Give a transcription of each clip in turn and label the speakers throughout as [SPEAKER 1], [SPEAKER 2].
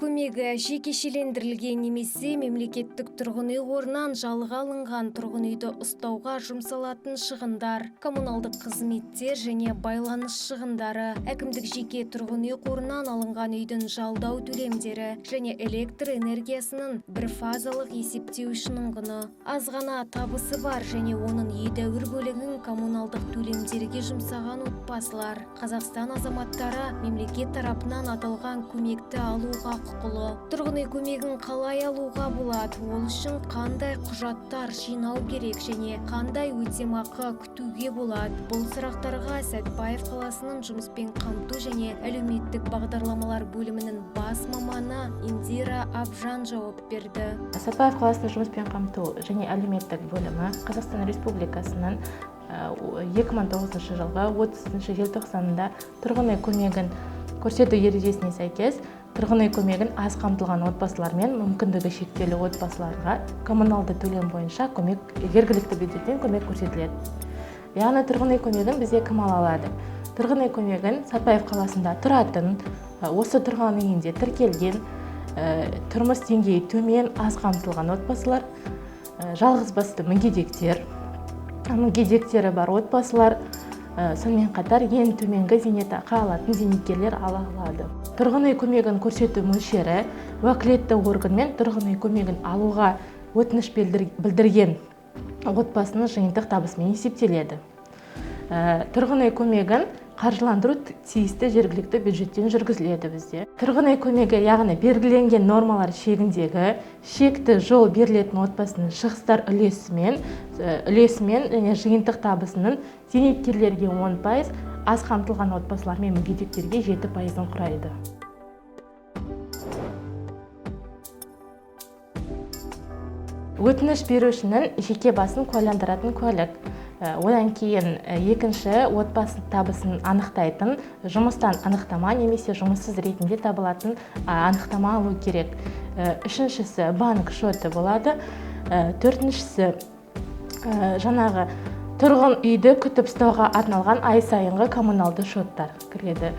[SPEAKER 1] Көмегі жекешелендірілген немесе мемлекеттік тұрғын үй қорынан жалға алынған тұрғын үйді ұстауға жұмсалатын шығындар, коммуналдық қызметтер және байланыс шығындары, әкімдік жеке тұрғын үй қорынан алынған үйдің жалдау төлемдері және электр энергиясының бірфазалық есептеуішінің құны. Аз ғана табысы бар және оның едәуір бөлігін коммуналдық төлемдерге жұмсаған отбасылар, Қазақстан азаматтары мемлекет тарапынан аталған көмекті алуға құқылы. Тұрғын үй көмегін қалай алуға болады? Ол үшін қандай құжаттар жинау керек және қандай өтемақы күтуге болады? Бұл сұрақтарға Сәтбаев қаласының жұмыспен қамту және әлеуметтік бағдарламалар бөлімінің бас маманы Индира Абжан жауап берді.
[SPEAKER 2] Сәтбаев қаласының жұмыспен қамту және әлеуметтік бөлімі Қазақстан Республикасының 2009 жылғы 30 желтоқсанында тұрғын үй көмегін көрсету ережесіне сәйкес тұрғын үй көмегін аз қамтылған отбасылар мен мүмкіндігі шектеулі отбасыларға коммуналды төлем бойынша көмек жергілікті бюджеттен көмек көрсетіледі. Яғни тұрғын үй көмегін бізде кім ала алады? Тұрғын үй көмегін Сәтбаев қаласында тұратын, осы тұрған үйінде тіркелген, тұрмыс деңгейі төмен, аз қамтылған отбасылар, жалғыз басты мүгедектер, мүгедектері бар отбасылар, сонымен қатар ең төменгі зейнетақы алатын зейнеткерлер ала алады. Тұрғын үй көмегін көрсету мөлшері уәкілетті органмен тұрғын үй көмегін алуға өтініш білдірген отбасының жиынтық табысымен есептеледі. Тұрғын үй көмегін қаржыландыру тиісті жергілікті бюджеттен жүргізіледі бізде. Тұрғын үй көмегі, яғни белгіленген нормалар шегіндегі шекті жол берілетін отбасының шығыстар үлесімен және жиынтық табысының зейнеткерлерге 10%, аз қамтылған отбасылар мен мүгедектерге 7%-ын құрайды. Өтініш берушінің жеке басын куәландыратын куәлік. Одан кейін екінші отбасы табысын анықтайтын жұмыстан анықтама немесе жұмыссыз ретінде табылатын анықтама алу керек. Үшіншісі банк шоты болады. Төртіншісі жаңағы тұрғын үйді күтіп ұстауға арналған ай сайынғы коммуналды шоттар кіреді.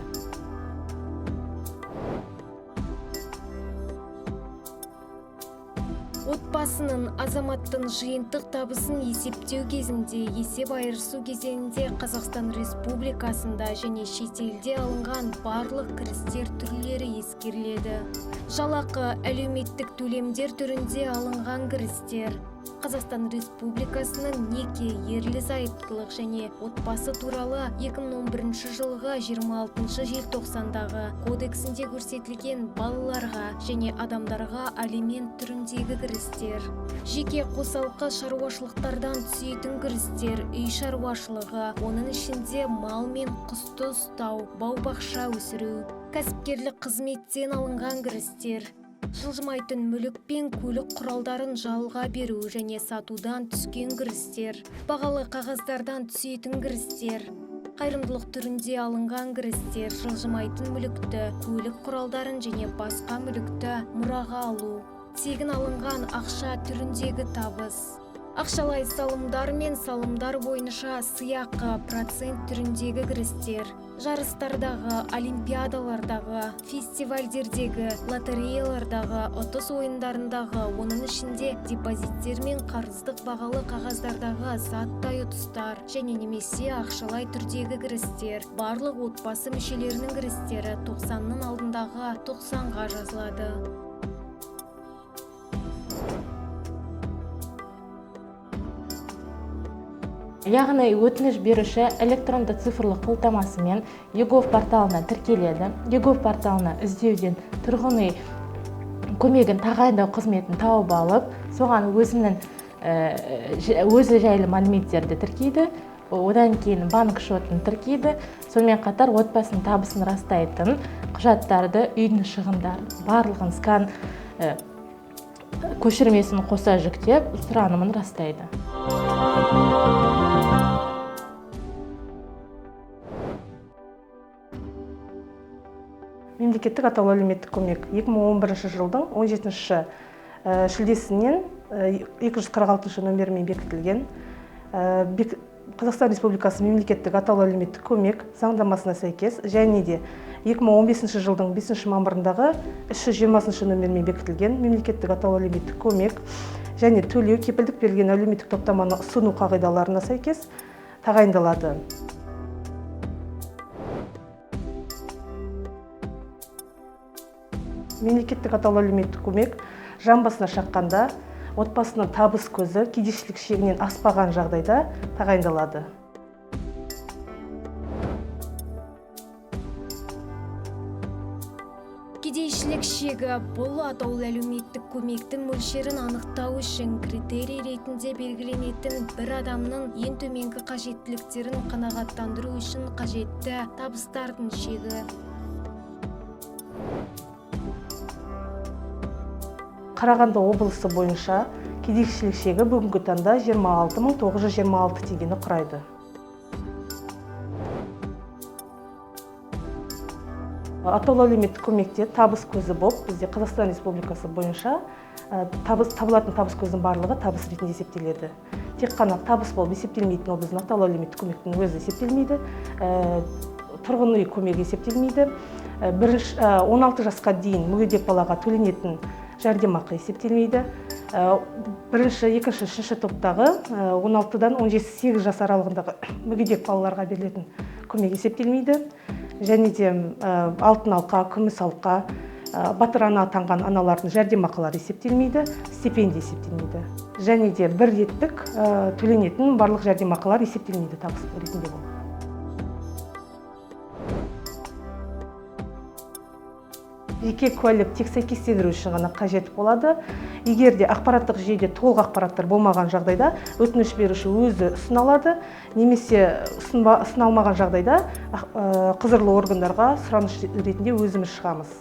[SPEAKER 1] Отбасының, азаматтың жиынтық табысын есептеу кезінде есеп айырысу кезеңінде Қазақстан Республикасында және шетелде алынған барлық кірістер түрлері ескеріледі. Жалақы, әлеуметтік төлемдер түрінде алынған кірістер, Қазақстан Республикасының неке, ерлі-зайыптылық және отбасы туралы 2011 жылғы 26 желтоқсандағы кодексінде көрсетілген балаларға және адамдарға алимент түріндегі кірістер, жеке қосалқы шаруашылықтардан түсетін кірістер, үй шаруашылығы, оның ішінде мал мен құсты ұстау, бау-бақша өсіру, кәсіпкерлік қызметтен алынған кірістер, жылжымайтын мүлік пен көлік құралдарын жалға беру және сатудан түскен кірістер, бағалы қағаздардан түсетін кірістер, қайырымдылық түрінде алынған кірістер, жылжымайтын мүлікті, көлік құралдарын және басқа мүлікті мұраға алу, тегін алынған ақша түріндегі табыс, ақшалай салымдар мен салымдар бойынша сыйақы процент түріндегі кірістер, жарыстардағы, олимпиадалардағы, фестивальдердегі, лотереялардағы, ұтыс ойындарындағы, оның ішінде депозиттер мен қарыздық бағалы қағаздардағы заттай ұтыстар және немесе ақшалай түрдегі кірістер, барлық отбасы мүшелерінің кірістері 90-ның алдындағы 90-ға жазылады.
[SPEAKER 2] Яғни өтініш беруші электронды цифрлық қолтамасымен eGov порталына тіркеледі. eGov порталына іздеуден тұрғын үй көмегін тағайындау қызметін тауып алып, соған өзі жайлы мәліметтерді тіркейді, одан кейін банк шотын тіркейді, сонымен қатар отбасының табысын растайтын құжаттарды, үйдің шығындарын барлығын скан көшірмесін қоса жүктеп, сұранымын растайды.
[SPEAKER 3] Мемлекеттік атаулы әлеуметтік көмек 2011 жылдың 17 шілдесінен 246 нөмірімен бекітілген. Қазақстан Республикасы мемлекеттік атаулы әлеуметтік көмек заңнамасына сәйкес және де 2015 жылдың 5 мамырындағы 320 нөмірмен бекітілген мемлекеттік атаулы әлеуметтік көмек және төлеу кепілдік берілген әлеуметтік топтаманы ұсыну қағидаларына сәйкес тағайындалады. Мемлекеттік атаулы әлеуметтік көмек жан басына шаққанда отбасының табыс көзі кедейшілік шегінен аспаған жағдайда тағайындалады.
[SPEAKER 1] Кедейшілік шегі бұл атаулы әлеуметтік көмектің мөлшерін анықтау үшін критерий ретінде белгіленетін бір адамның ең төменгі қажеттіліктерін қанағаттандыру үшін қажетті табыстардың шегі.
[SPEAKER 3] Қарағанды облысы бойынша кедейшілік шегі бүгінгі таңда 26 926 теңгені құрайды. Атаулы әлеуметтік көмекте табыс көзі болып бізде Қазақстан Республикасы бойынша табылатын табыс көзінің барлығы табыс ретінде есептеледі. Тек қана табыс болып есептелмейтін ол біздің атаулы әлеуметтік көмектің өзі есептелмейді, тұрғын үй көмегі есептелмейді, 16 жасқа дейін мүгедек балаға төленетін жәрдемақы есептелмейді. Бірінші, екінші, үшінші топтағы 16-дан 18 жас аралығындағы мүгедек балаларға берілетін көмек есептелмейді. Және де алтын алқа, күміс алқа, батыр ана атанған аналардың жәрдемақылары есептелмейді, стипендия есептелмейді. Және де бір реттік төленетін барлық жәрдемақылар есептелмейді табыс ретінде болып. Жеке куәлік тек сәйкестендіру үшін ғана қажет болады. Егер де ақпараттық жүйеде толық ақпараттар болмаған жағдайда өтініш беруші өзі ұсына алады, немесе ұсына алмаған жағдайда құзырлы органдарға сұраныс ретінде өзіміз шығамыз.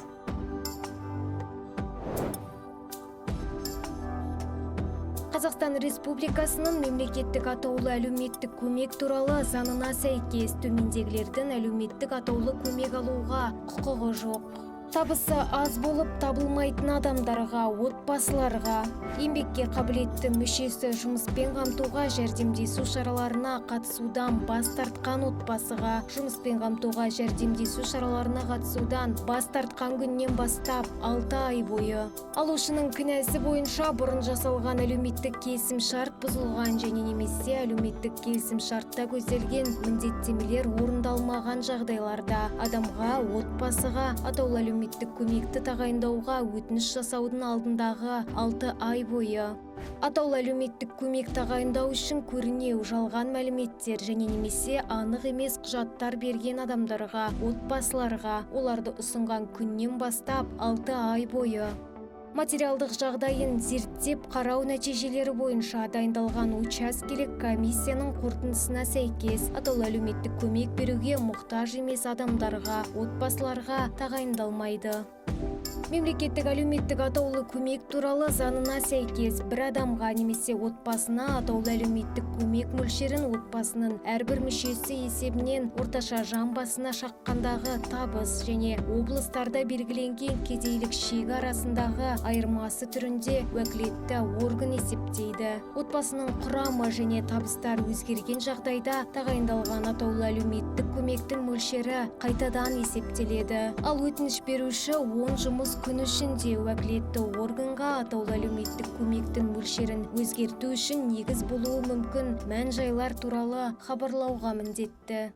[SPEAKER 1] Қазақстан Республикасының мемлекеттік атаулы әлеуметтік көмек туралы заңына сәйкес төмендегілердің әлеуметтік атаулы көмек алуға құқығы жоқ. Табысы аз болып табылмайтын адамдарға, отбасыларға, еңбекке қабілетті мүшесі жұмыспен қамтуға жәрдемдесу шараларына қатысудан бас тартқан отбасыға, жұмыспен қамтуға жәрдемдесу шараларына қатысудан бас тартқан күннен бастап 6 ай бойы. Алушының кінәсі бойынша бұрын жасалған әлеуметтік келісімшарт бұзылған және немесе әлеуметтік келісімшартта көзделген міндеттемелер орындалмаған жағдайларда адамға, отбасыға атаулы әлеуметтік көмекті тағайындауға өтініш жасаудың алдындағы 6 ай бойы. Атаулы әлеуметтік көмек тағайындау үшін көрінеу жалған мәліметтер және немесе анық емес құжаттар берген адамдарға, отбасыларға оларды ұсынған күннен бастап 6 ай бойы. Материалдық жағдайын зерттеп қарау нәтижелері бойынша дайындалған учаскелік комиссияның қорытындысына сәйкес атаулы әлеуметтік көмек беруге мұқтаж емес адамдарға, отбасыларға тағайындалмайды. Мемлекеттік әлеуметтік атаулы көмек туралы заңына сәйкес бір адамға немесе отбасына атаулы әлеуметтік көмек мөлшерін отбасының әрбір мүшесі есебінен орташа жан басына шаққандағы табыс және облыстарда белгіленген кедейлік шегі арасындағы айырмасы түрінде уәкілетті орган есептейді. Отбасының құрамы және табыстар өзгерген жағдайда тағайындалған атаулы әлеуметтік көмектің мөлшері қайтадан есептеледі. Ал өтініш беруші 10 жұмыс күн ішінде уәкілетті органға атаулы әлеуметтік көмектің мөлшерін өзгерту үшін негіз болуы мүмкін мән-жайлар туралы хабарлауға міндетті.